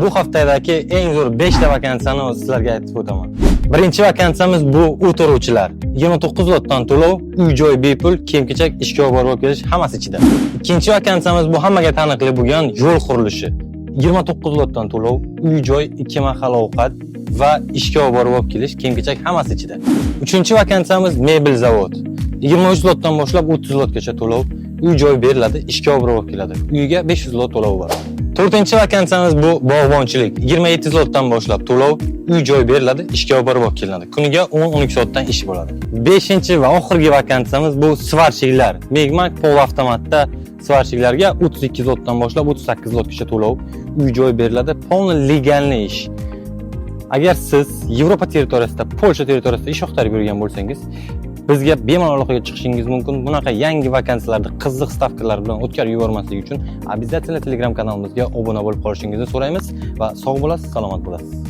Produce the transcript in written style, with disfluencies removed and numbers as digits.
Bu haftadagi eng zo'r 5 ta vakansiyani sizlarga aytib o'taman. Birinchi vakansiyamiz bu o'tiruvchilar. 29 zlotdan to'lov, uy joy bepul, kiyim-kechak, ishga olib borib olib kelish hammasi ichida. Ikkinchi vakansiyamiz bu hammaga taniqli bo'lgan yo'l qurilishi. 29 zlotdan to'lov, uy joy, ikki mahal ovqat va ishga olib borib olib kelish, kiyim-kechak hammasi ichida. Uchinchi vakansiyamiz mebel zavod. 23 zlotdan boshlab 30 zlotgacha to'lov, uy joy beriladi, ishga olib borib olib keladi. Uyiga 500 zlot to'lov bor. To'rtinchi vakansiyamiz bu bog'bonchilik. 27 zlotdan boshlab to'lov, uy joy beriladi, ishga olib borib olib kelinadi. Kuniga 10-12 soatdan ish bo'ladi. Beshinchi va oxirgi vakansiyamiz bu сварщик lar. Megmak полуавтомат da сварщик larga 32 zlotdan boshlab 38 zlotgacha to'lov, uy joy beriladi. Полный легальный ish. Agar siz Yevropa territoriyasida, Polsha territoriyasida ish axtarib yurgan bo'lsangiz, bizga bemalol aloqaga chiqishingiz mumkin. Bunaqa yangi vakansiyalarni qiziq stavkalar bilan o'tkazib yubormaslik uchun обязательно Telegram kanalimizga obuna bo'lib qolishingizni so'raymiz va sog' bo'lasiz, salomat bo'lasiz.